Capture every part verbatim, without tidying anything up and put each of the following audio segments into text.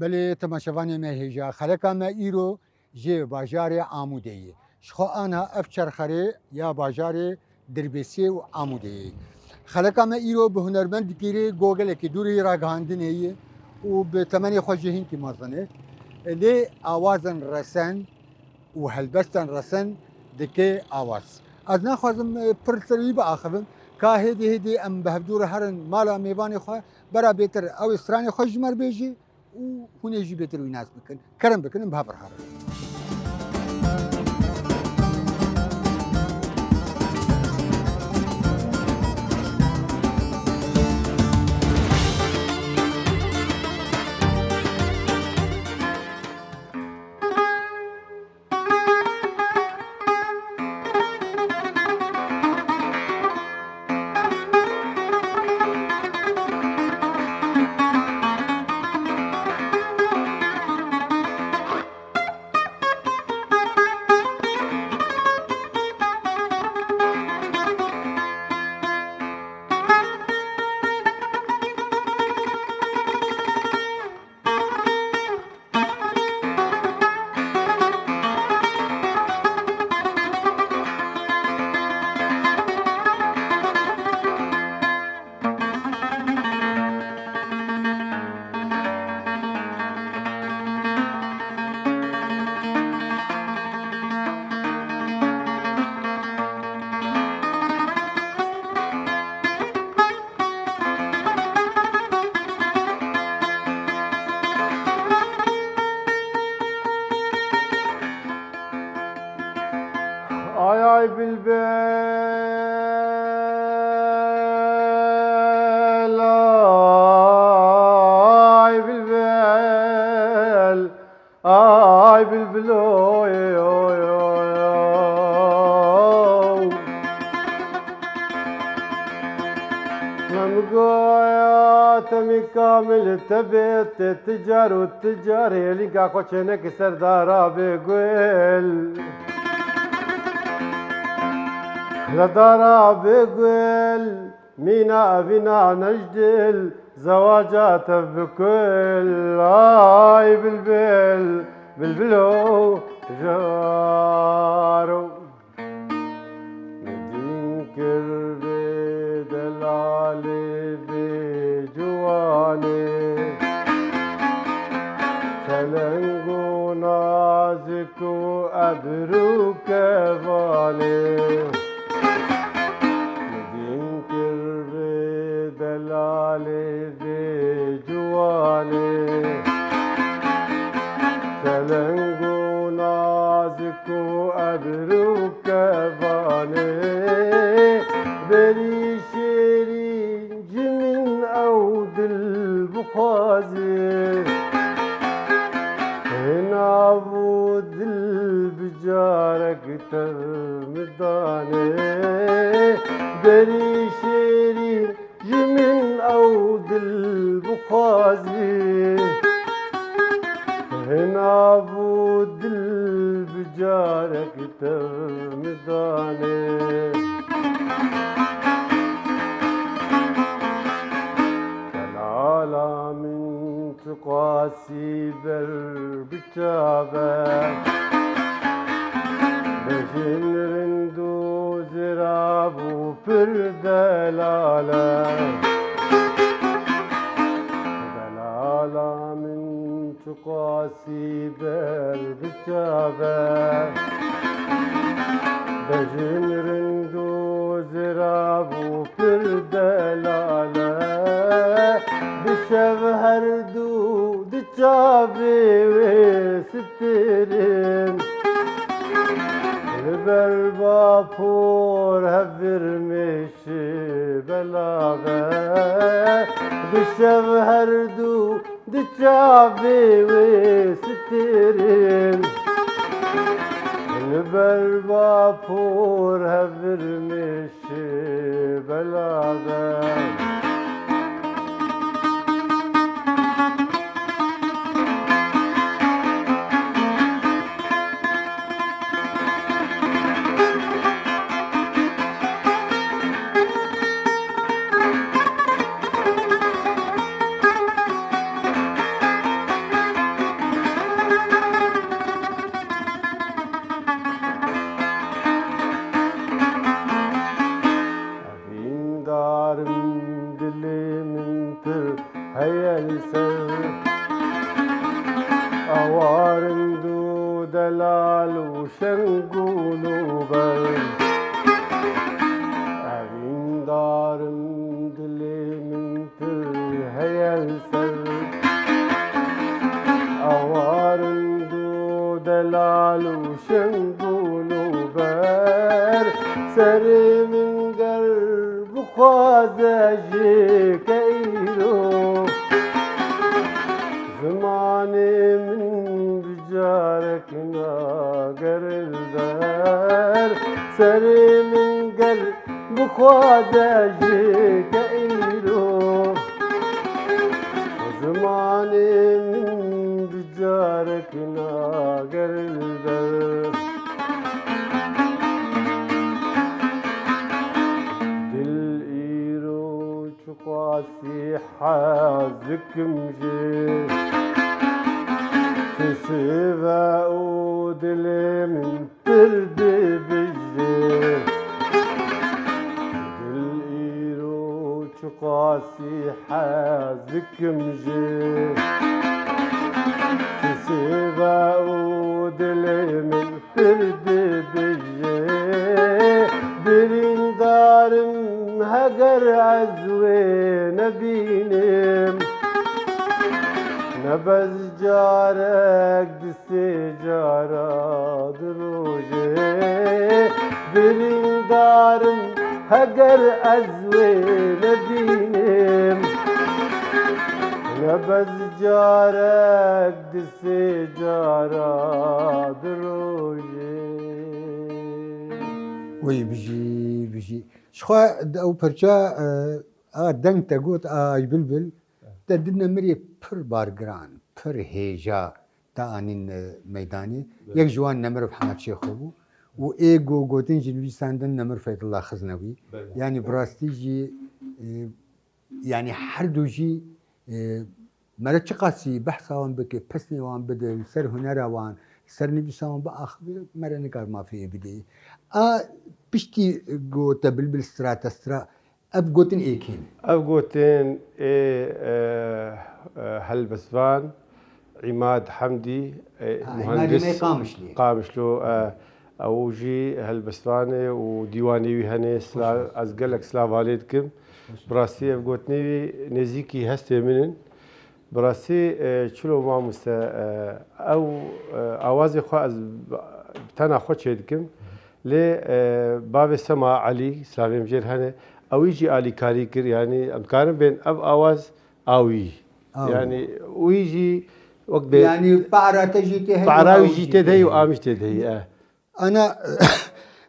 Belê temaşevanê me hêja, xeleka me îro ji bajarê Amûdê ye. Ji xwe anha ev çerxerê ya bajarê Dirbêsiyê û Amûdê ye. Xeleka me îro bi hunermend digîrê, go gelekî dûrî ragihandinê ye û bi temenê xwe jî hinkî mezin e. Lê awazên resen û helbestên resen dike awaz. Ez naxwazim, e, pir li ser wî biaxivim, ka hêdî hêdî em bi hevdû re herin mala mêvanê xwe, bera bêtir ew ê stranê xwe ji me re bêjî û hûn ê jî bêtir wî nas bikin. Kerem bikin, em bi hev re herin. Ay ay bilbil, ay bilbil, ay bilbil, oy, oy, oy, oy. Mem goya temî kamil tebê tê ti car û ti car hêlînka xwe çênekî serdara bê gul. Serdara bê gul. Mîna evîna nejdil, zewaca tev bi kul. Ay bilbil, bilbilo, jaro. Nedîn kir vê delalê vê ciwanê. Çeleng û nazik û ebr û kevanê. Min dîn kir vê delalê vê ciwanê. Çeleng û nazik û ebr û kevanê. Berî şêrîn ji min ew dil bixwazê. Hênav û dil bi carek tev min danê. Berî şêrîn ji min ew dil bixwazî. Hênav û dil bi carek tev min danê. Delala min çiqas Sîber bi çav e. Bejin rind û zirav û pir delal e. Delala min çiqas sîber bi çav e. Bejin rind û zirav û pir delal e. Bi şev her du di çavê wê sitirin. Li ber bapor hevir mêşi belav e. Bi şev her du di çavê wê sitirin. Li ber bapor hevir mêşi belav e. Serê min ger bixwaze jê ke îro zimanê min bi carek nager li ber. Serê min ger bixwaze jê ke îro zimanê min bi carek nager li ber. Dil îro çiqasî hez dikim jê, tu sêve û dilê min pir dibijê. Dil îro çiqasî hez dikim jê, tu sêve û dilê min pir dibijê. Birîndarim heger ez wê nebînim, ne bes carek, di sê cara di rojê. Birîndarim heger ez wê nebînim, ne bes carek, di sê cara di rojê. Wey bijî, bijî. Ji xwe di ew pirça, e, a deng te got, a Bilbil, te di nemirê pir bargiran, pir hêja te anîn, e, meydanê. Belê. Yek ji wan nemir Mihemed Şêxo bû û ê ku gotin jî nivîsandin nemir Feyzullah Xiznewî. Belê. Yanî bi rastî jî, e, yanî her du jî, e, mere çiqasî behsa wan bike, pesnê wan bide, li ser hunera wan, li ser nivîsa wan biaxive, mere nikar mafê bidê. A piştî ku te Bilbil stra te stra, ev gotin ê kê ne? Ev gotin ê, e, e, helbestvan Îmad Hemdî, e, Ha, Îmadê muhendis me Qamişlî. Qamişlo, e, ew jî helbestvan e û dîwanê wî hene. Sila-, Hoş geldin. Ez gelek silav alê dikim. Hoş geldin. Bi rastî ev gotinê wî nêzîkî hestê min in. Bi rastî, e, çilo mamoste, e, ew, e, awazê xwe ez bi tena xwe çêdikim. Lê, e, bavê Sema Elî, silavê min jê re hene, ewî jî alîkarî kir. Yanî em dikarin bên ev awaz a wî. A wî. Yanî wî jî wek bê Yanî para te jî tê heyî, para wî jî tê de heyî û a min jî tê de heyî, e. Ana,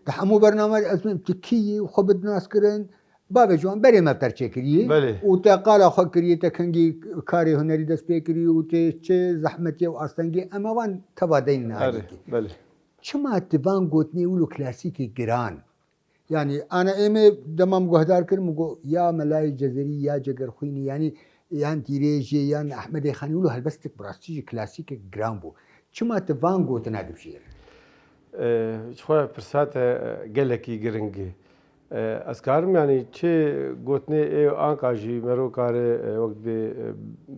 di hemû bername ez min tu kî yî û xwe bidinaskirin. Bavê ji wan berê me ter çêkiriyê. Belê. Û te qala xwe kiriye, te kengî karê hunerî dest pê kiriye û tê çi zehmetiyê û astengiyê, em ê wan teva deyn Erê, nalîkê. Belê. Çima tu van gotinê wilo klasîkê giran? Yanî, ana êmê dema min guhdar kir, min got, ya Melayê Cezerî, ya Cegerxwînî, yanî, yan Tîrêjê, yan Ehmedê Xanî, wilo helbestek bi rastî jî klasîkek giran bû. Çima tu van gotina dibijêrin? E, ji xwe pirsa te, e, gelekî giring e. E, ez karim, yanî, çi gotinê ê anka jî mero kare, e, wek dibê, e,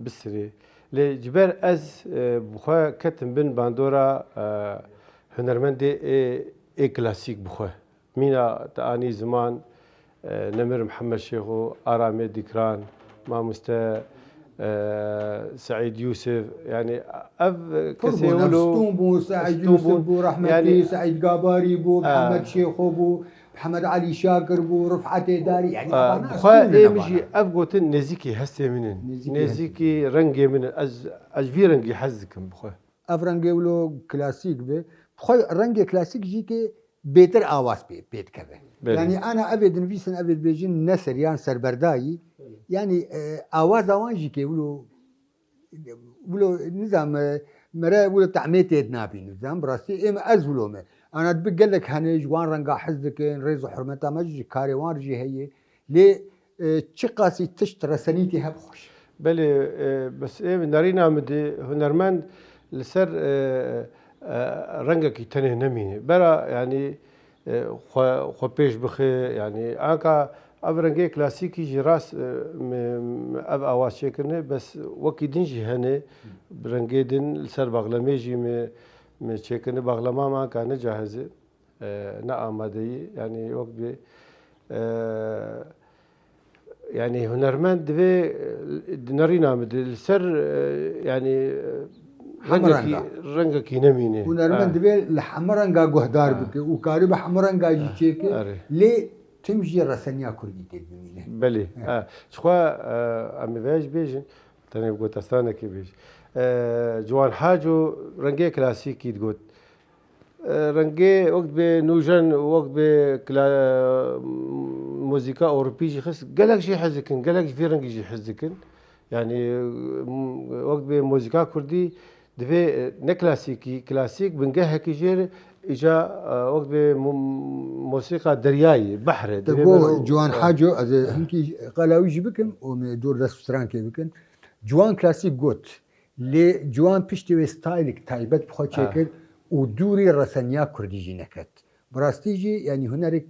bisirê. Lê ji ber ez, e, bi xwe ketim bin bandora, e, hunermendê ê, ê klasîk bi xwe. Mîna te anî ziman, e, Nemir Mihemed Şêxo, Aramê Dîkran, mamoste, e, Seîd Yûsif, yanî ev Kur kesê bû, wilo Stûn bû, Seîd Stûn Yûsif bû. Bû, rehmetî, Yanî, Seîd Gabarî bû, e, Mihemed Şêxo bû, Mihemed Elî Şakir bû, Rifetê Darî, yanî, e, evana bi xwe stûn ê in min jî evana. Ev gotin nêzîkî hestê min in. Nêzîkî Nêzîkî hestê. Rengê min in. Ez, ez vî rengî hez dikim bi xwe. Ev rengê wilo klasîk be. Xwe rengê klasîk jî ke bêtir awaz pê, pê dikeve. Belê. Yanî ana evê dinivîsin, evê dibêjin neser yan serberdayî. Belê. Yanî, e, awaza wan jî ke wilo, wilo nizam, e, mere wilo tehmê tê dinabî nizam. Bi rastî êm ez wilo me. Ana dibi gelek hene ji wan renga hez dikin, rêz û hurmeta me jî ji karê wan jî heye. Lê, e, çiqasî tişt resenîtî hebe xweş. Belê, e, bes ê nerîna min de hunermend li ser, e, e, rengekî tenê nemîne. Bera, yanî, e, xwe, xwe pêş bixe, yanî, anka ev rengê klasîkî jî rast, e, me, me ev awaz çêkirine, bes wekî din jî hene, bi rengê din li ser baxlemê jî me, me çêkirine, baxlema me anka ne cahizî. E, ne amadeyî, yanî wek bê, e, yanî hunermend divê, e, di nerîna min de li ser, e, yanî, e, Hemû rengekî, renga. Rengekî nemîne. Hunermend Ha. divê li hemû renga guhdar Ha. bike û karî bi hemû renga jî Ha. çêke, Erê. lê tim jî reseniya kurdî tê bimîne. Belê. Ha. Ha. Çixwe, e, em ê vê jî bêjin, tenê bi gotestanekê bêjin. E, Ciwan Haco rengê klasîkî digot. E, rengê wek dibê nûjen, wek dibê kla-, muzîka Ewropî jî xist, gelek jî hez dikin, gelek ji vî rengî jî hez dikin. Yanî, m-, wek dibê muzîka kurdî divê, e, ne klasîkî, klasîk bingehekî jê re, îca, e, wek dibê mu-, muzîka deryayî, behr e, Te divê got bero, Ciwan e. Haco, ez ê hinkî qala wî jî bikim û me dor dest strankê bikin. Ciwan klasîk got, lê Ciwan piştî wê staylik taybet bi xwe Ha. çêkir û dûrî reseniya kurdî jî neket. Bi rastî jî, yanî hunerek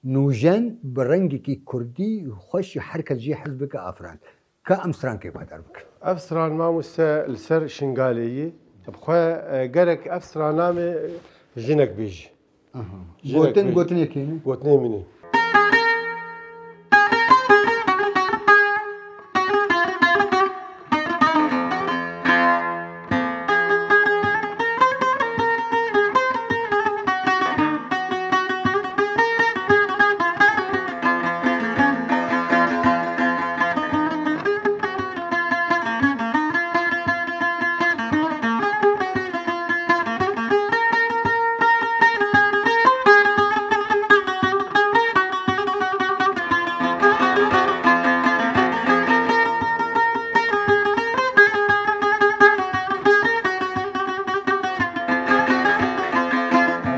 nûjen bi rengekî kurdî xweş, her kes jî hez bike, afirand. Ka em strankê guhdar bikin. Ev stran, mamoste, li ser Şingalê ye. Bi xwe, e, gerek ev strana me jinek bêjî. Aha. Jinek Gotin, bêjî. Gotinê kê ne? Gotinê min e.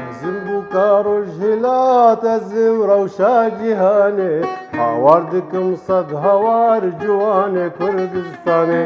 Ez im bûka rojhilat, ez im rewşa cîhanê, hawar dikim sed hawar ciwanê Kurdistanê.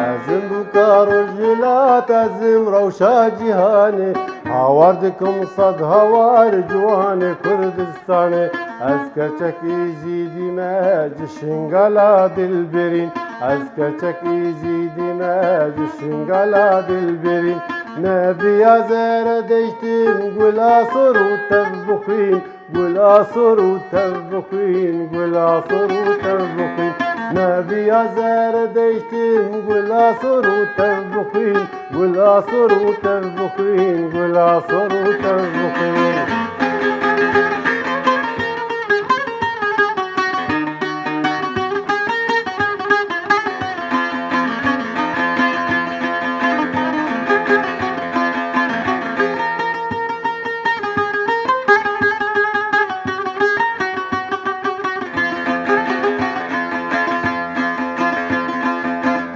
Ez im bûka rojhilat, ez im rewşa cîhanê, hawar dikim sed hawar ciwanê Kurdistanê. Ez keçek Êzîdî me, ji Şingala dilbirîn. Ez keçek Êzîdî me, ji Şingala dilbirîn. Nebiya zere deştim, gula sor û tev bixwîn. Gula sor û tev bixwîn, gula sor û tev bixwîn. Nebiya zere deştim, gula sor û tev bixwîn. Gula sor û tev bixwîn, gula sor û tev bixwîn.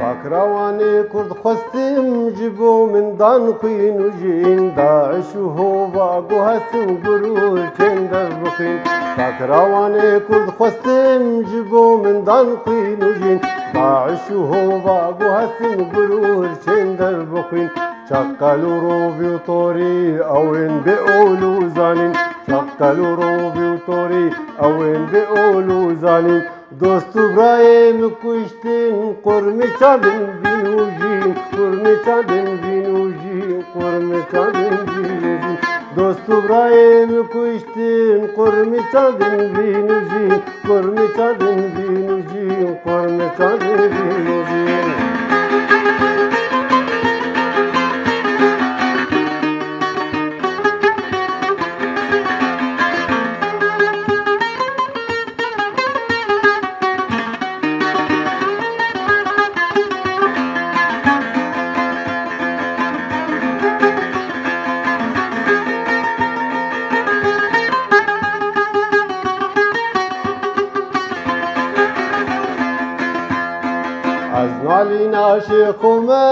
Bakrawanê Kurd xwestim, ji bo min dan xwîn û jîn, DAIŞ û hova guhestim, gurûr çên dev bixwîn. Bakrawanê Kurd xwestim, ji bo min dan xwîn û jîn, DAIŞ û hova guhestim, gurûr çên dev bixwîn. Çeqel û rovî û torî, ew ên bê ol û zanîn. Çeqel û rovî û torî, ew ên bê ol û zanîn. Dost û birayê min kuştin, qurmî çandin vîn û jîn, qurmî çandin vîn û jîn, qurmî çandin vîn û jîn. Dost û birayê min kuştin, qurmî çandin vîn û jîn, qurmî çandin vîn û jîn, qurmî çandin vîn û jîn. Ez nalîna şêxo me,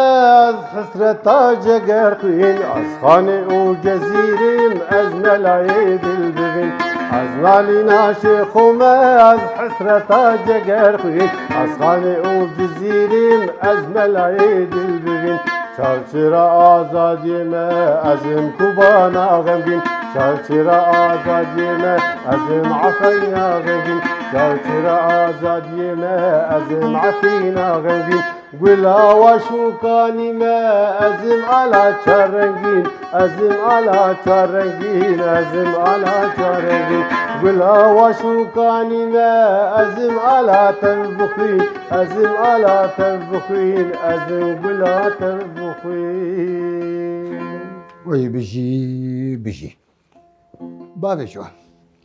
ez hesreta ceger xwîn, ez xanê û cezîrim, ez melayê dil bivîn. Ez nalîna şêxo me, ez hesreta ceger xwîn, ez xanê û cezîrim, ez melayê dil bivîn. Çarçira azadiyê me, ez im Kubana xemgîn. Çarçira azadiyê me, ez im Efrîna xemgîn. Çarçira azadiyê me, ez im Efrîna xemgîn. Gula wa şûkanî me, ez im ala çar rengîn. Ezim ala çar rengîn, ezim ala çar rengîn. Gula waş û kanî me, ezim ala tev bixwîn, ezim ala tev bixwîn, ezim gula tev bixwîn. Oy bijî, bijî. Bavê Ciwan.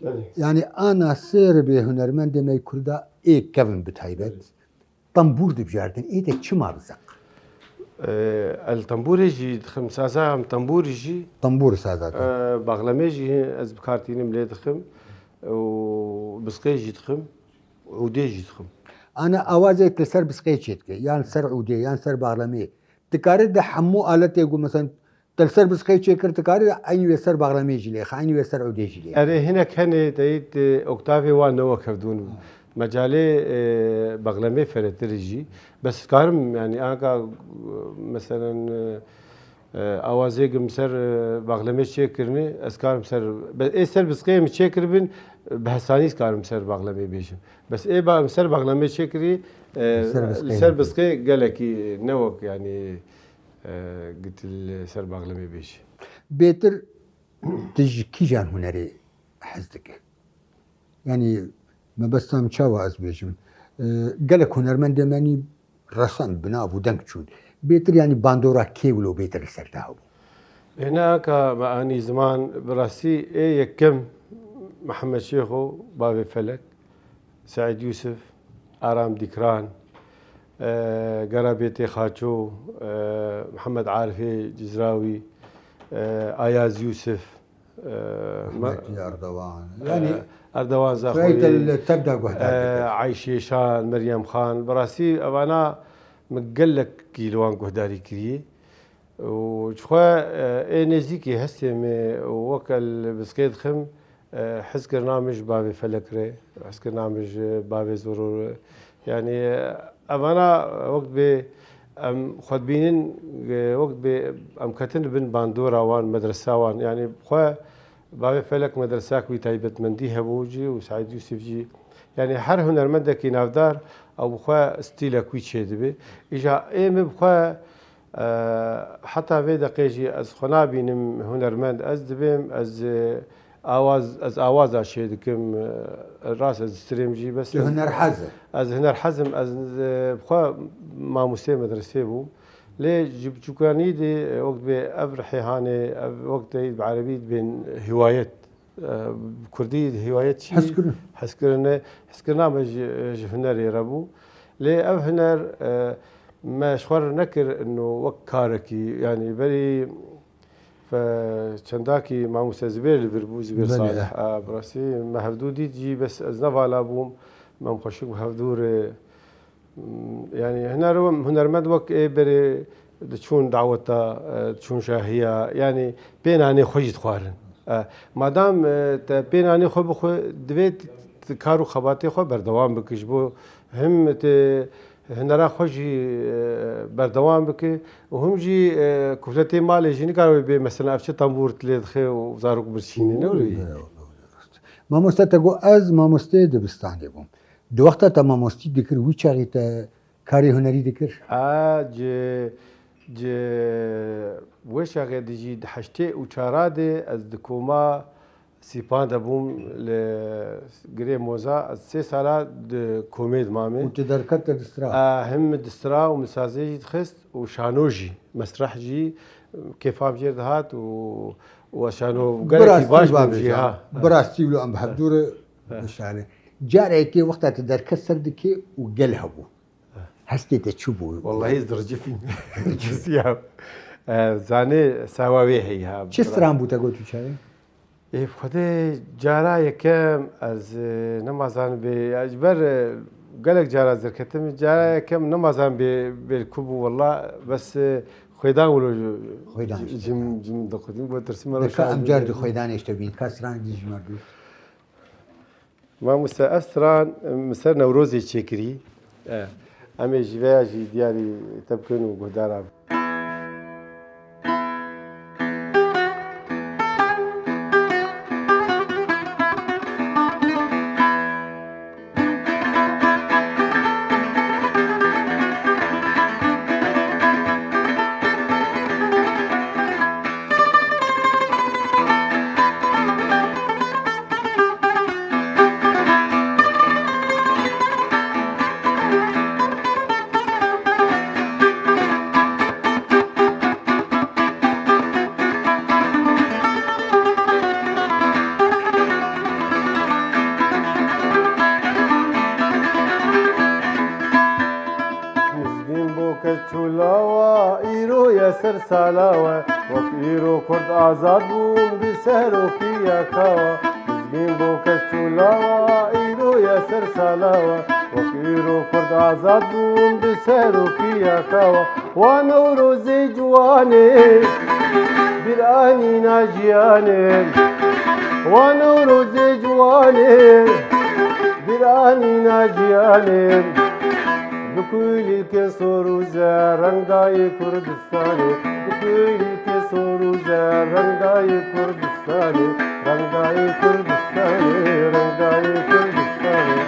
Belê. Yanî ana sê ribê hunermendê me kurda ê kevin bi taybet. Tembûr dibjartin, ê de çima bizeq? Ee, el tembûrê jî dixim, saza em tembûrê jî. Tembûr saza te. Ee, baxlemê jî ez bi kar tînim lê dixim. Û bisqê jî dixim. Ûdê jî dixim. Ana awazê te li ser bisqê çêdike, yan ser ûdê, yan ser baxlemê. Dikare di hemû aletê ku, mesela, te li ser bisqê çêkir, dikare eynî wê ser baxlemê jî lê, eynî wê ser ûdê jî lê. Erê, hinek hene, te yî, e, oktavê wan ne wek hevdûn. Mecalê, e, baxlemê feretir jî. Bes karim, yani, anka, e, meselen, e, e, awazê gim ser, e, baxlemê çêkirine, ez karim ser, be-, ê ser bisqê min çêkiribin, bi hesanî karim ser baxlemê bêjim. Bes ê ba-, ser baxlemê çêkirî, e, Ser bisqê li ser dike. Bisqê gelekî ne wek, yani, e, gitî li ser baxlemê bêjî. Bêtir tu ji kîjan hunerê hez dike? Yanî mebesta min çawa ez bêjim? E, gelek hunermendê me nî resen bi nav û deng çûn. Bêtir yanî bandora kê wilo bêtir li ser te hebû? Êne aka me anî ziman bi rastî ê yekem Mihemed Şêxo, Bavê Felek, Seîd Yûsif, Aram Dîkran, e, Garabêtê Xaço, e, Mihemed Arifê Cizrawî, e, Ayaz Yûsif, e, Ahmet me-, Erdogan. e, Yani Erdogan Zaxoyê, Zaxoyê, li tev de guhdar e, dikir. Ayşê Şan, Meryem Xan. Bi rastî evana min gelekî li wan guhdarî kiriye. Û ji xwe, e, ê nêzîkî hestê me û weke li bisqê dixim, e, hizkirina min ji Bavê Felek re, hizkirina min ji Bavê Zoro re. Yani, e, evana wek dibê em xwe dibînin, e, wek dibê em ketin bin bandora wan, medresa wan. Yani, bi xwe Bavê Felek medresak wî taybetmendî hebû jî û Seîd Yûsif jî. Yani, her hunermendekî navdar ew bi xwe stîlek wî çêdibe. Îja ê min bi xwe Eee, heta vê deqê jî ez xwe nabînim hunermend. Ez dibêm, ez, e, awaz, ez awaza çê dikim, e, rast ez distrêm jî, bes Tu ez, hunerhez e? ez hunerhez im, ez, e, bi xwe mamosteyê medresê bûm. Lê ji biçûkanî de, e, wek dibê ev rihê hanê, ev wek te bi erebî dibên hiwayet. E, bi kurdî hiwayet çi? Hezkirin. Hezkirin e. Hezkirina me ji, ji hunerê re bû. Lê ev huner, e, me ji xwe re nekir ino wek karekî. Yanî berî fe-, çendakî mamoste Zibêr li vir bû, Zibêr Belê. Salih. E, bi rastî me hevdû dît jî, bes ez ne vala bûm. Me em xweşik bi hevdû re Yani huner-, hunermend wek ê berê diçûn daweta, e, diçûn şahiya, yani pê nanê xwe jî dixwarin. E, madam, e, te pê nanê xwe bixwe, divê t-, t-, kar û xebatê xwe berdewam bike. Ji bo him te hunera xwe jî, e, berdewam bike û him jî, e, kufletê malê jî nikare wê bê, mesela ev çi tembûr dilê dixe û zarok birçîne, ne wilo yî? Mamoste te got, ez mamosteyê dibistanê bûm. Di wexta te mamostî dikir, wî çaxî te karê hunerî dikir? A, ci, ci wê çaxê di jî di heştê û çara de ez di koma Sîpan de bûm, li Girê Moza, ez sê sala di komê de mame. Û tu derket te distira? A, him min distira û min sazê jî dixist û şano jî, mesreh jî, kêfa min jêr dihat û, û ez şano gelekî baş bûm jî, ha. Bi rastî wilo em bi hevdû re He. Şane. Carekê wexta tu derket ser dikê û gel hebû. He. Hestê te çi bû? Wallahî ez diricifîm. Diricifî ya. E, zanê sawa wê heyî ha. Çi stran bû te got tu çaye? Ê, Xwedê cara yekem ez, e, nema zan bê, ez ji ber, e, gelek cara ez derketim, cara yekem nema zan bê, bê li ku bû walla, bes, e, xwêdan wilo Xwêdan ji, işte. Jim, jim dixwedin, bo tirsim Dika em car di xwêdanê işte bîn, ka stran dijmar bî. Mamoste, ev stran min ser Newrozê çêkirî. E, em ê ji vê ya jî diyarî te bikin û guhdara. Çûlawa îro ye ser sala we, wek îro Kurd azad bûn bi serokî yeka we. Dizgîn bo keç û lawa, îro ye ser sala we, wek îro Kurd azad bûn bi serokî yeka we. Wa Newrozê ciwanê, bîr anîna jiyanê. Wa Newrozê ciwanê, bîr anîna jiyanê. Bi kulîlkên sor û zer rengdayê Kurdistanê, bi kulîlkên sor û zer rengdayê Kurdistanê, rengdayê Kurdistanê, rengdayê Kurdistanê.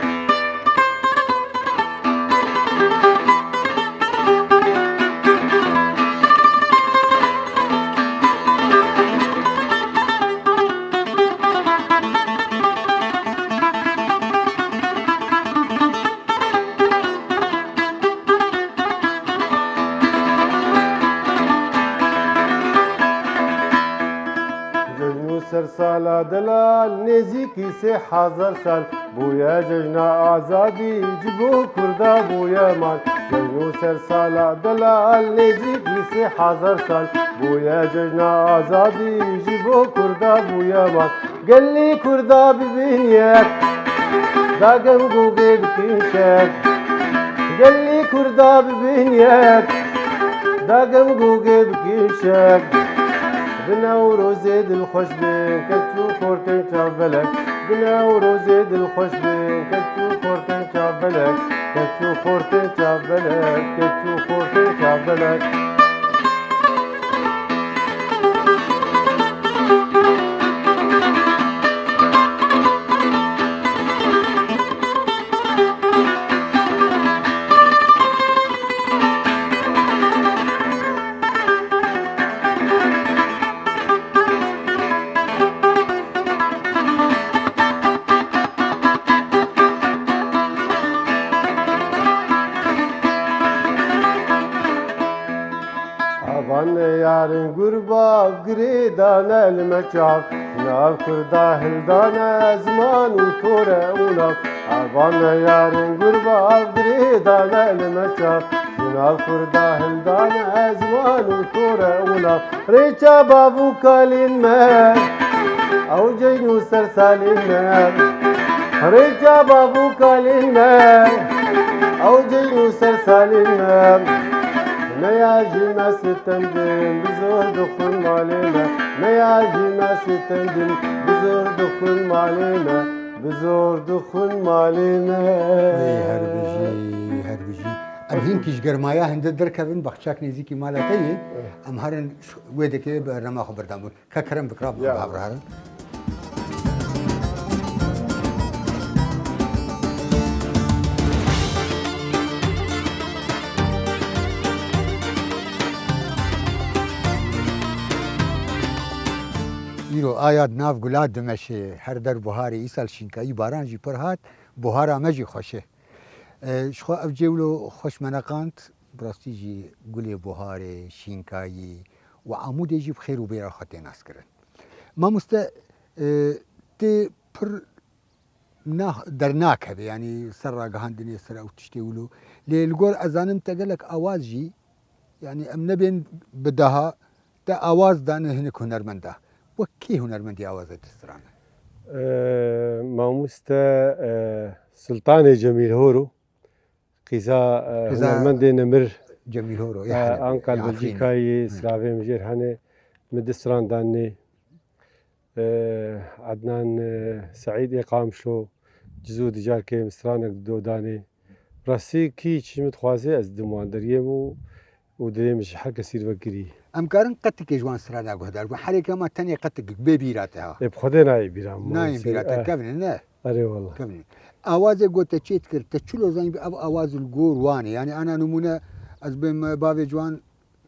Cejn û sersala delal, nêzîkî sê hezar sal bûye cejna azadî, ji bo Kurda bûye mal. Cejn û sersala delal, nêzîkî sê hezar sal bûye cejna azadî, ji bo Kurda bûye mal. Gelî Kurda bibin yek, da gem gogê bikin şek. Gelî Kurda bibin yek, da gem gogê bikin şek. Bi Newrozê dilxweş bin, keç û xortên çavbelek. Bi Newrozê dilxweş bin, keç û xortên çavbelek. Keç û xortên çavbelek, keç û xortên çavbelek. Evan neyarên gurbav girêdane li me çav, nav Kurda hildane ziman û tore û nav. Evan neyarên gurbav girêdane li me çav, nav Kurda hildane ziman û tore û nav. Rêça bav û kalên me, ew cejn û sersalên me. Rêça bav û kalên me, ew cejn û sersalên me. Neya ji me sitem din, bi zor dixwin malê me. Neya ji me sitem din, bi zor dixwin malê me. Bi zor dixwin malê me. Ey, her bijî, her bijî. Em hinkî ji germaya hinde derkevin, baxçak nêzîkî mala te yê. Eh. Em herin wê dekê bi bernama xwe berdam bûn. Ka kerem bikira bi Ya. Hevra herin. Îro aya di nav gula dimeşe, her der buharê, îsal şînkayî baran jî pir hat, buhara me jî xweş e. E, ji xwe ev cê wilo xweş me neqand, bi rastî jî gulê buharê, şînkayî û Amûdê jî bi xêr û bêra xwe tê naskirin. Mamoste, e, tê pir na-, dernakeve, yanî ser ragihandinê, ser ew tiştê wilo. Lê li gor ez zanim te gelek awaz jî, yanî em nebên bi daha, te awaz dane hinek hunermenda. Wek kê hunermendê awazê te strane? E, mamoste, e, Sultanê Cemîl Horo. Qîza, e, Qîza hunermendê nemir, Cemîl Horo, e, ya, Anqal ya Belçîkayê, Hı. Silavê min jêr hene, min du stran danê. E, Ednan, e, Seîd ê Qamişlo, Cizû di carkê min stranek do danê. Rastî kî çi ji min dixwaze ez didim wan deriyê min û, û dilê min ji her kesî li vekirî. Em karin qetikê ji wan strana guhdar bûn. Herêke ma tenê qetik bê bîra te ha. Ê, bi Xwedê nayê bîra min. Nayên bîra te, eh. Kevin e, ne? Erê wele. Kevin e. Awazê ku te çê dikir, te çilo zanî bi ev awaz li gor wan e. Yanî ana nimûne ez bêm bavê ciwan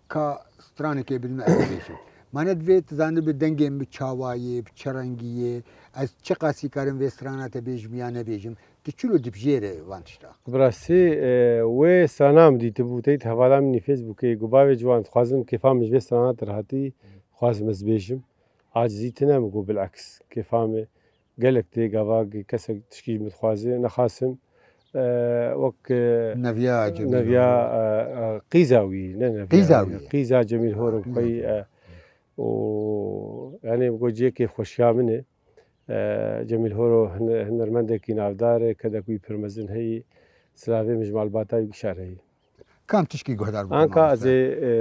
ka stranekê bidime ez bêjim. Mane divê tu zanî bi dengê min bi çawa yê, bi çi rengî yê, ez çiqasî karim vê strana te bêjim ya nebêjim. Tu çilo dibijêre van tişta? Bi rastî, e, wê strana min dîtibû, teyt hevala min nî Facebookê, ku bavê ciwan dixwazim kêfa min ji vê strana te re hatî, dixwazim ez bêjim. Acizî tune min got, bileks, kêfa me gelek tê, gava kesek tişkî ji min dixwaze, nexasim, e, wek, e, Neviya Cemîl neviya, Horo. e, e, qîza wî, ne neviya Qîza wî, wî. Qîza Cemîl Horo Qîza xwey, Cemîl. e, û, yani, bi cihekê xweşiya min e. E, Cemîl Horo hine-, hunermendekî navdar e, kedek wî pir mezin heyî, silavê min ji malbata wî gişar heyî. Kam tişkî guhdar bikim Anka mamoste? ez ê, e,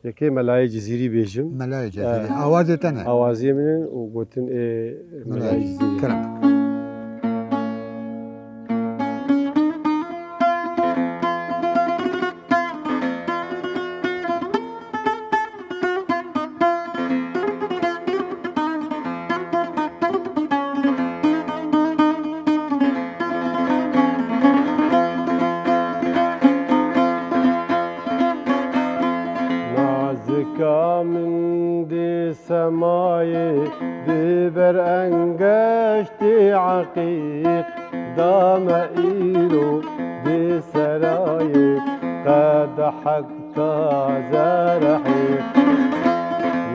e, yekê Melayê Cizîrî bêjim. Melayê Cizîrî. E, Awazê te ne? Awaziyê min in û gotin ê Melayê Melayê Cizîrî. Kerem. Nazika min di semayê, di ber engeştê eqîq, da me îro di serayê qedehek taze rehîq.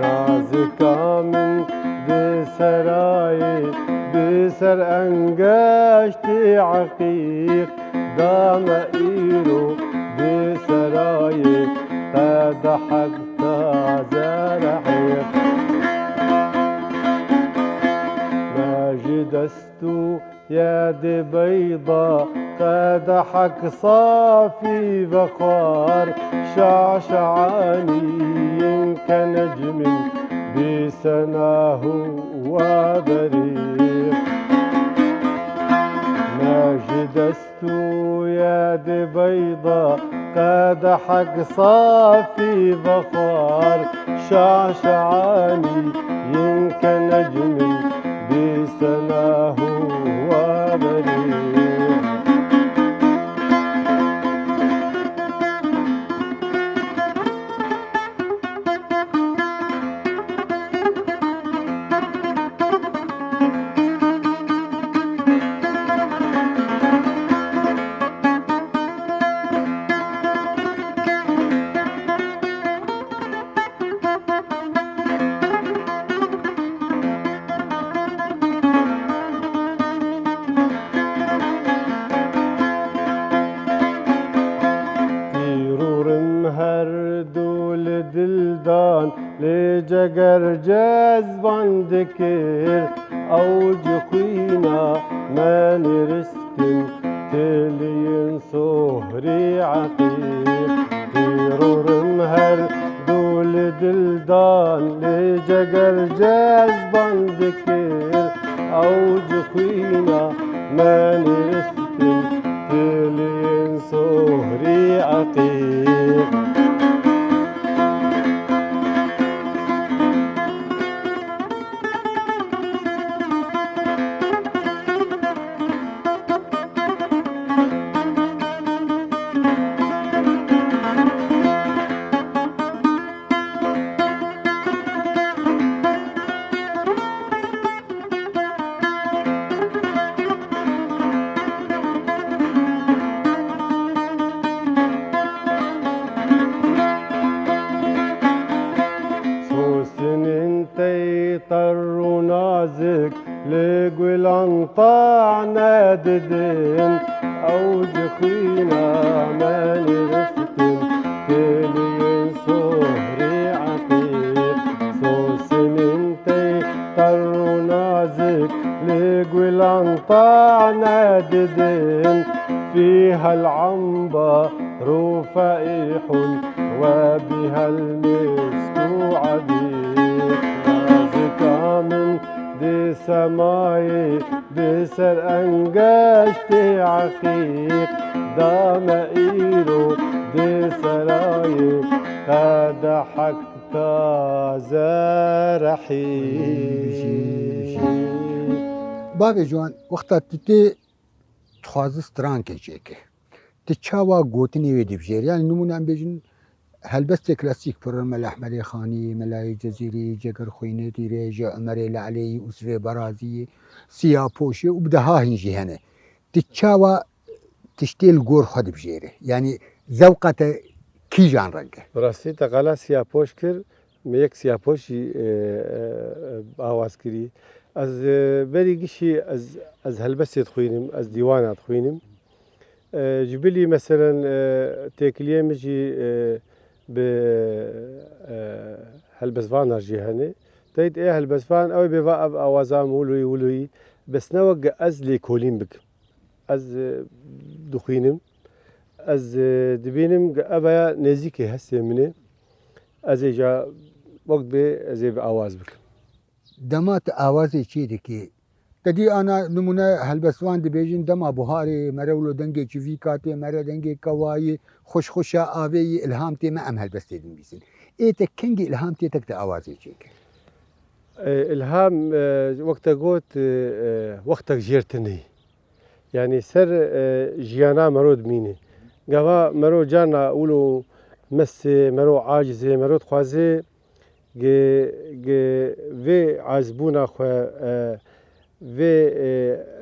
Nazika min di serayê, bi ser engeştê eqîq, da me îro di serayê qedehek taze rehîq. Me ji dest û yedê beyda qedehek safî vexwar, şaşanî yin ke necmin bî senah û weberî. Me ji dest û yedê beyda qedehek safî vexwar, şaşanî yin ke necmin bî senah û weberî. Tîr û rim her du li dil dan, lê ceger cezban dikir, ew ji xwîna me nêrist in, têliyên sohrî eqîq. Tîr û rim her du li dil dan, lê ceger cezban dikir, ew ji xwîna me nêrist in, têliyên sohrî eqîq. Sosinên tey ter û nazik, li gulan tane didin, ew ji xwîna me nêristin, têliyên sohrî eqîq. Sosinên tey ter û nazik, li gulan tane didin, fîha el-amba rûfeîhun we bîha el-misk û ebîq. Nazika min di semayê, bi ser engeştê eqîq, da me îro di serayê qedehek taze rehîq. Bavê Ciwan, wexta tu tê dixwazi strankê çêke, tu çawa gotinê wê dibijêrî? Yani nimûne em bêjin helbestê klasîk, pirr Mela Ehmedê Xanî, Melayê Cezîrî, Ceger Xwînê Dîrê, ji Umerê Leleyî, Usvê Barazî, Siyapoşê û bi deha hîn jî hene. Tu çawa tiştê li gor xwe dibijêrî? Yani zewqa te kîjan reng e? Bi rastî te qala Siyapoş kir. Me yek Siyapoş jî, e, e, awaz kirî. Ez, e, berî gişî ez, ez helbestê dixwînim, ez dîwana dixwînim. E, ji bilî meselen, e, têkiliyê min jî, e, bi, e, helbestvanan jî hene. Teyt ê helbestvan ew ê bêva ev awaza min wiloyî wiloyî, bes ne wek ez lêkolîn bikim. Ez, e, dixwînim. Ez, e, dibînim ev ya nêzîkê hestê min e. Ez ê ja wek bê ez ê bi awaz bikim. Dema tu awazê çê dikî, te dî ana nimûne helbestvan dibêjin, dema buharê mere wilo dengê çivîka tê, mere dengê kewayî, xweş xweşa avê yî îlham tê me, em helbestê dinivîsin. Ê te kengî îlham tê te, te awazê çêkir? E, îlham, e, wek te got, e, e, wextek jêr tune ye. Yanî ser, e, jiyana mero dimîne. Gava mero carna wilo mest e, mero aciz e, mero dixwaze gi, gi vê acizbûna xwe, e, vê, e,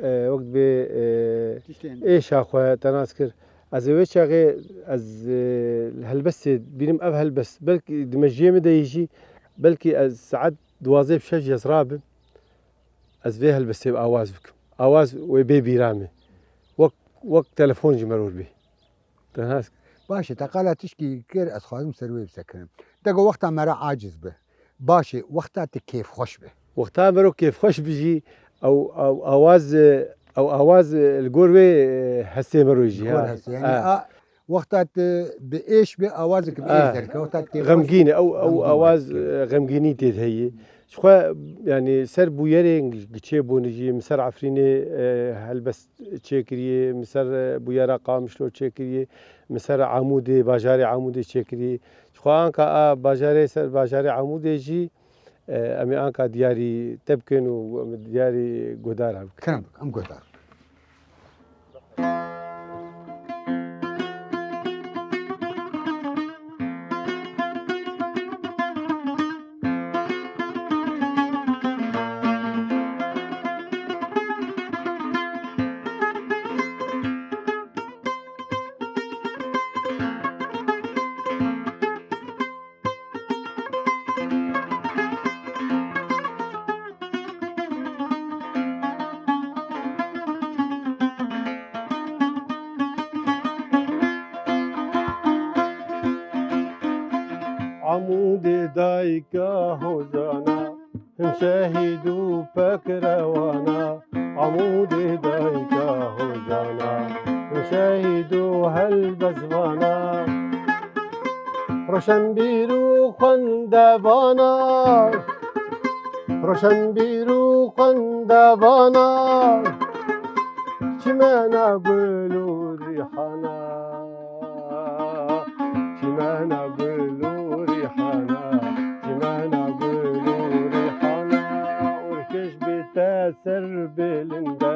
e, wek bê, e, Tiştên êşa xwe te nas kir. Ez ê wê çaxê ez, e, li helbestê bînim ev helbest. Belkî di mejiyê min de yî jî, belkî ez saet duwazdeh bi şeş ez rabim. Ez vê helbestê bi awaz bikim. Awaz wê bê bîra min. Wek, wek telefon ji meror bê. Te nas. Baş e, te qala tişkî kir, ez xwazim ser wê bisekinim. Te got wexta mere aciz bi. Baş e, wexta tu kêfxweş bi. Wexta mero kêfxweş bi jî, ew, ew awaz, ew awaz li gor wê, e, hestê mero jî, Li gor ha. hestê, yanî, Ha. a, wexta tu bi êş bi, awazek bi êş Ha. derke, wexta tu kêfxweş Xemgîn e, ew, ew Xemgîn awaz, derke. e, xemgînî tê de heye. Ji xwe, yanî, ser bûyerên giçê bûne jî, min ser Efrînê, e, helbest çêkiriye, min ser, e, bûyera Qamişlo çêkiriye, min ser Amûdê, bajarê Amûdê çêkiriye. Ji xwe anka a bajarê ser bajarê Amûdê jî, e, em ê anka diyarî te bikin û em ê diyarî guhdara bikin. Kerem bik, em guhdar. Amûdê dayika hozana, him şehîd û pekrewana. Amûdê dayika hozana, him şehîd û helbestvana. Roşenbîr û xwendevana, roşenbîr û xwendevana, çimena gul û rîhana. Çimena gul û rîhana, çimena gul û rîhana, ûrkeş bi te ser bilinde,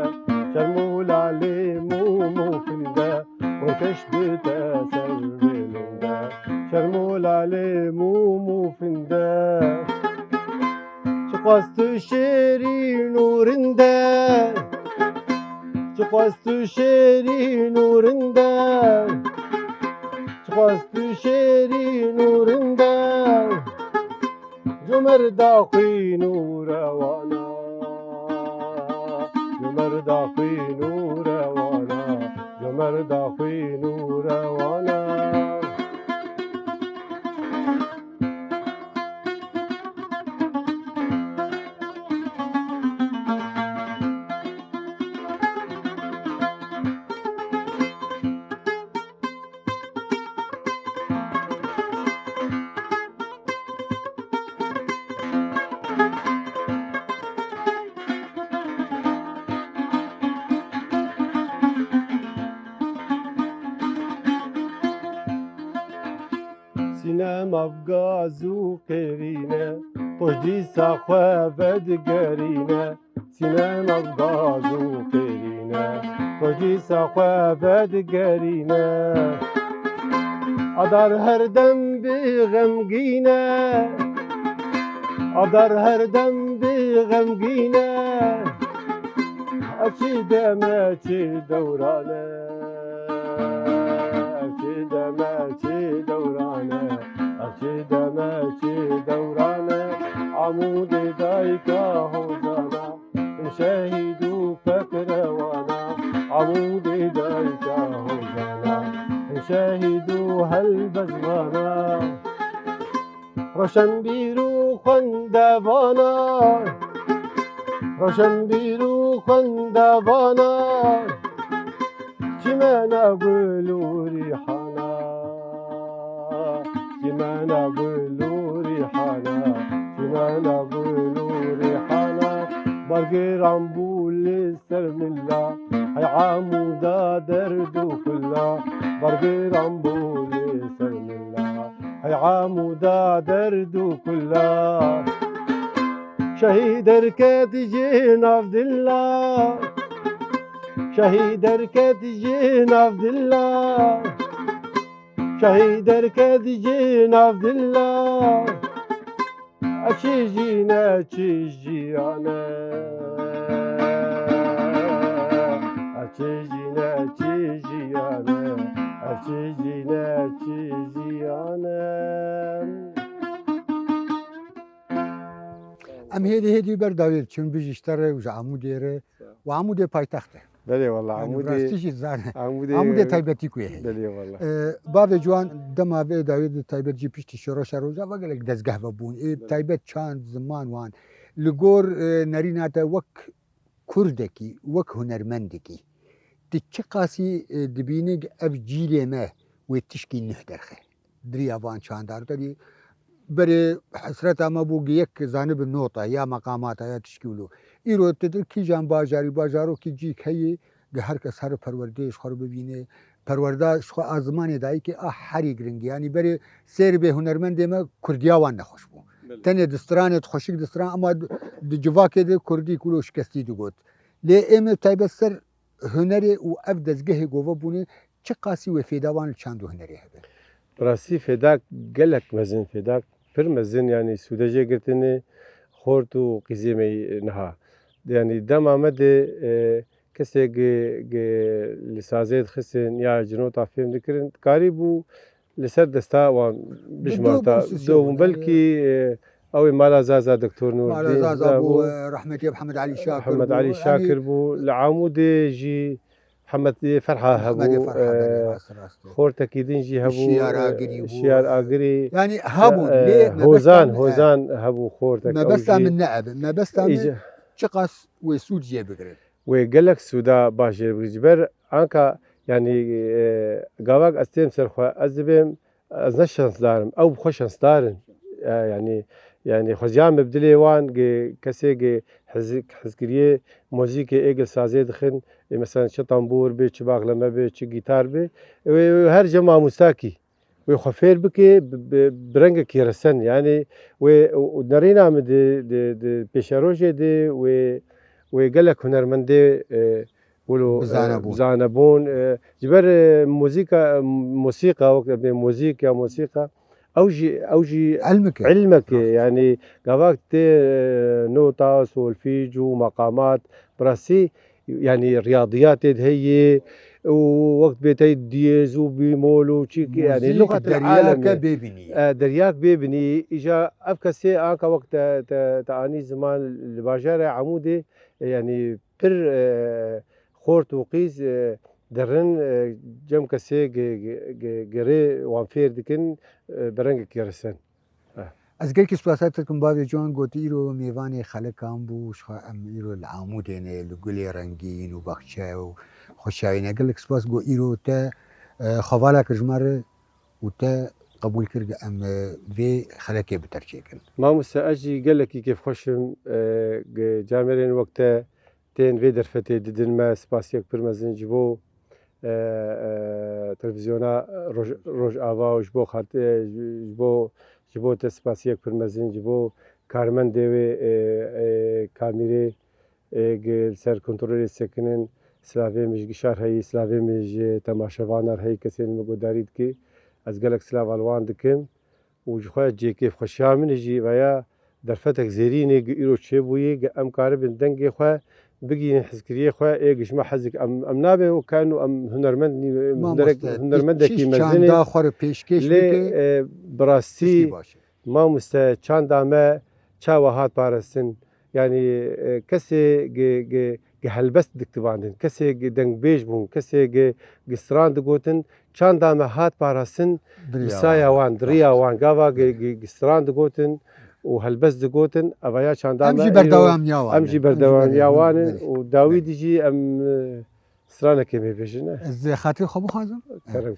şerm û lalê mûm û finde. Ûrkeş bi te ser bilinde, şerm û lalê mûm û finde. Çiqas tu şêrîn û rind e, çiqas tu şêrîn û rind e, çiqas tu şêrîn û rind e. Comerda xwîn û rewana, comerda xwîn û rewana, comerda xwîn û rewana. Sînema bi gaz û qêrîne, to ji dîsa xwe vedigerîne. Sînema bi gaz û qêrîne, to ji dîsa xwe vedigerîne. Adar her dem bi xemgîn e, adar her dem bi xemgîn e. Ev çi deme çi dewran e, ev çi deme çi dewran e, ev çi deme çi dewran e. Amûdê dayika hozana, şehîd û pekrewana, Amûdê dayika hozana. Şehîd û helbestvanan, roşenbîr û xwendevana, roşenbîr û xwendevana, çimena gul û rîhana, çimena gul û rîhana, çimena gul û rîhana, bargiran bû li ser milla, hey Amûda derd û kulla, bargiran bû li ser milla, hey Amûda derd û kulla. Şehîd derket ji nav dilla, şehîd derket ji nav dilla, şehîd derket ji nav dilla. Ev çi jî ne çi jiyan e. Ev çi jî ne çi jiyan e. Ev çi jî ne çi jiyan e. Em hêdî hêdî ber dawî diçin, bijî ji te re û ji Amûdê re. Û Amûdê paytext e. Belê wala, Yani Amûdê, rastî jî zane. Amûdê, Amûdê taybetî ku heye. Belê wala. Ee, bavê ciwan, dema vê dawî de taybet jî piştî şêro şer Rojava gelek dezgeh vebûn. Ê, belê, taybet çand, ziman wan. Li gor, e, nerîna te wek Kurdekî, wek hunermendekî, tu çiqasî, e, dibînî ev cîlê me wê tişkî nuh derxe? Di riya van çandan, tenê berê hesreta me bû gi yek zanibin nota ya meqamata ya tişkî wilo. Îro tu dir kîjan bajarî, bajarokî cîk heye, gi her kes here perwerdeyê ji xwe re bibîne. Perwerda ji xwe a zimanê dayikê a herî giring e. Yanî berê sêr bê hunermendê me kurdiya wan nexweş bû. Belê. Tenê di stranê di xweşik di stran, ama di, di civakê de kurdî wilo şikestî digot. Lê ê me taybet ser hunerê û ev dezgehê govebûnê çiqasî wê fêda wan li çand û hunerê hebe? Bi rastî fêdak gelek mezin, fêdak pir mezin, yanî sûde jê girtine xort û qîzê me yî niha. Yanî dema me de, e, kesê gi, gi li sazê dixistin ya ji nota fêm dikirin, karîbû li ser desta wan bijmarta. Dibûn, belkî, e, ew ê Mala Zaza, Doktor Nurdîn Mala Zaza bû, bû, e, rehmetî Mihemed Elî Şakir Mihemed bû. Elî Şakir bû. Li Amûdê jî Mihemed Ferha hebû, Ferha, e, belê, rast, rast e. Xortekî din jî hebû, Şiyar e, Agirî bû. Şiyar Agirî. Yanî hebûn, e, lê mebesta Hozan, min, e, Hozan hebû xortek, ew jî. Mebesta min ne ev. Mebesta min çiqas wê sûd jê bigirin. Wê gelek sûda baş jê bigrin. Ji ber anka, yanî, e, gavak ez têm ser xwe, ez dibêm, ez ne şansdar im, ew bi xwe şansdar in. E, yanî, yanî xweziya me bi dilê wan, gi kesê gi hez-, hezkiriyê muzîkê ê gil sazê dixin, ê, mesela çi tambûr bê, çi baxleme bê, çi gîtar bê, wê, wê her cem mamosta kî. Wê xwe fêr bike bi, bi, bi rengekî resen. Yanî wê û, û nerîna min di, di, di pêşerojê de wê, wê gelek hunermendê, e, wilo, e, bizane bûn. Bizane bûn, e, ji ber, e, muzîka, e, muzîka, wek em ê muzîk ya muzîka, ew jî, ew jî ilmek e. Ilmek e. Rast. Yanî gavak tê, e, nota, solfîc û meqamat, bi rastî, yanî riyadiyatê de heye û wext bê tey diyêz û bîmol û çîkî, yanî muzîk luxetil deryake alemê. Bêbinî. E, deryak bêbinî. Îja ev kesê anka wext te, te, te anî ziman li bajarê Amûdê, e, yanî pir, e, xort û qîz, e, derin, e, cem kesê ge-, ge-, ge-, gerê wan fêr dikin, e, bi rengekî resen. Eh. Ez gelkî spasiya te dikim bavê ciwan, got îro mêvanê xelekan bû, ji xwe em îro li Amûdê ne, li gulê rengîn û baxçe û xweşiyayî ne. Gelek spas, got îro te, e, xevala kir ji me re û te qebûl kir ku em, e, vê xelekê bi te re çêkin. Mamoste, ez jî gelekî kêfxweş im, e, ku camêrên wek te tên vê derfetê didin me, spasiyek pir mezin ji bo, e, e, televîzyona Roj-, Rojava û ji bo xat-, e, ji bo, ji bo te spasiyek pir mezin, ji bo karmendê wê, e, e, kamîrê, e, gi li ser kontrolê sekinin, silavê min ji gişar heyî, silavê min ji temaşevanar heyî, kesên min guhdarî dike. Ez gelek silava li wan dikim. Û ji xwe cê kêfxweşiya min jî veya derfetek zêrînê gi îro çêbûyî, gi em karibin dengê xwe bigihînin hizkiriyê xwe, ê gi ji me hezek em, em nabê û ken û em hunermend nî-, hunerek-, Mamoste, hunermendekî çi mezin ê. Çanda xwe re pêşkêş bike, lê, e, bi rastî, tiştî baş e. Mamoste, çanda me çawa hat parastin? Yanî, e, kesê gi, gi, gi helbest diktibandin, kesê gi dengbêj bûn, kesê gi, gi stran digotin, çanda me hat parastin, bi saya wan, di riya wan, gava gi, gi, gi stran digotin û helbest digotin, eva ya çanda me îro, em jî berdewamiya wan in û dawî dî jî em, e, stranekê me bêjin, e. Ez xatirê xwe bixwazim. Kerem.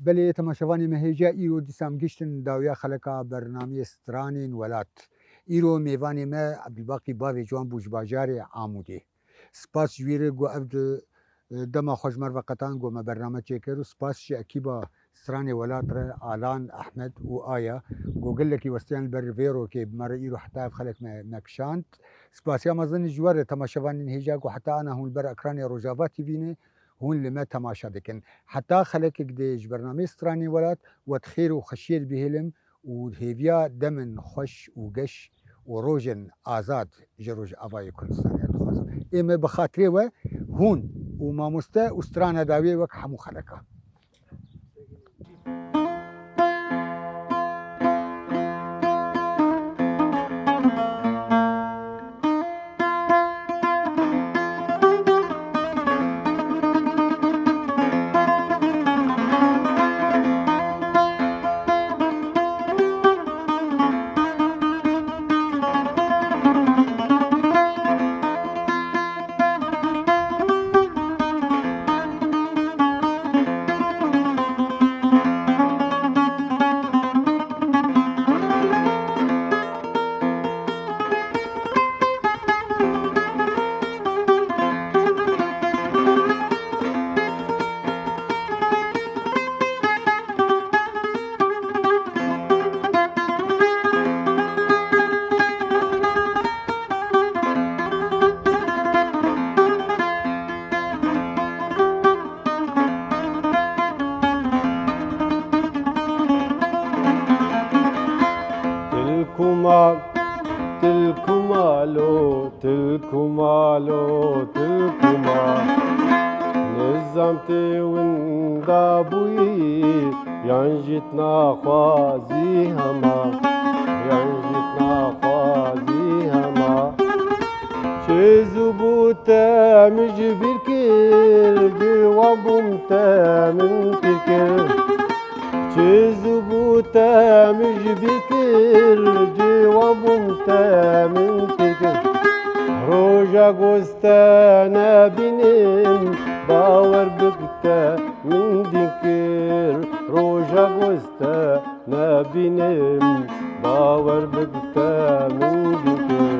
Belê, temaşevanê me hêja îro dîsa em giştin dawiya xeleka bernameyê Stranên Welat. Îro mêvanê me Ebdulbaqî Bavê Ciwan bû ji bajarê Amûdê. Spas ji wî re ku ev di, dema xwe ji me re veqetan ku me bername çêkir û spas ji ekîba Stranê Welat re Alan, Ehmed û Aya ku gelekî westiyan li ber vê rokê bi me re îro heta ev xelek me, me kişand. Spasiya mezin ji we re temaşevanên hêja ku heta ana hûn li ber ekranê Rojava T V ne, hûn li me temaşe dikin. Heta xelekek dê ji bernameyê Stranên Welat we di xêr û xweşiyê de bihêlim û hêviya demin xweş û geş û rojên azad ji Rojavayê Kurdistanê re dixwazim. Ê me bi xatirê we hûn û mamoste û strana dawiyê wek hemû xeleka. Tilkuma, tilkuma lo, tilkuma lo, tilkuma. Nizam tê winda bûyî, yan jî tnaxwazî hema, yan jî tnaxwazî hema. Çi zû bû te min ji bîr kir, ciwan bûm te min pîr kir. Çi zû bû te min ji bîr kir, ciwan bûm te min pîr kir. Roja ku ez te nebînim, bawer bik te min dîn kir. Roja ku ez te nebînim, bawer bik te min dîn kir.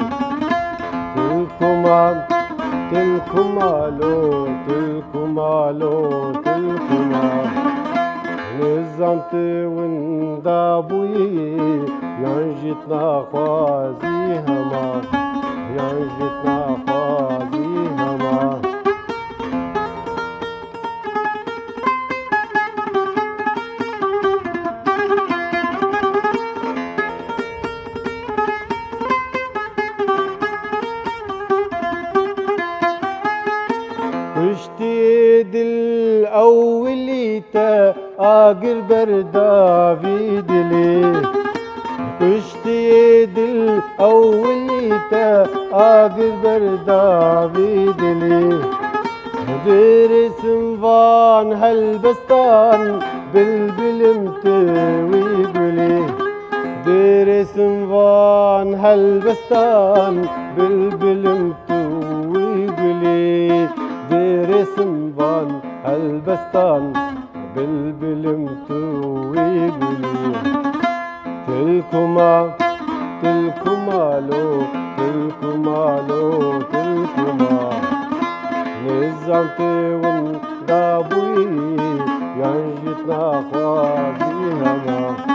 Tilkuma, tilkuma lo, tilkuma lo, tilkuma. Nizam tu winda bûyî, yan jî tu naxwazî hema, yan jî tu naxwazî hema. Kuştî dil ewilî te agir berda vî dilî. Kuştî dil ewilî te agir berda vî dilî. Dêrêsim van helbestan, bilbilim tu wî gulî. Dêrêsim van helbestan, bilbilim tu wî gulî. Dêrêsim van helbestan, bilbilim tu wî gulî. Tilkuma, tilkuma lo, tilkuma lo, tilkuma. Nizam tu winda bûyî, yan jî tu naxwazî hema.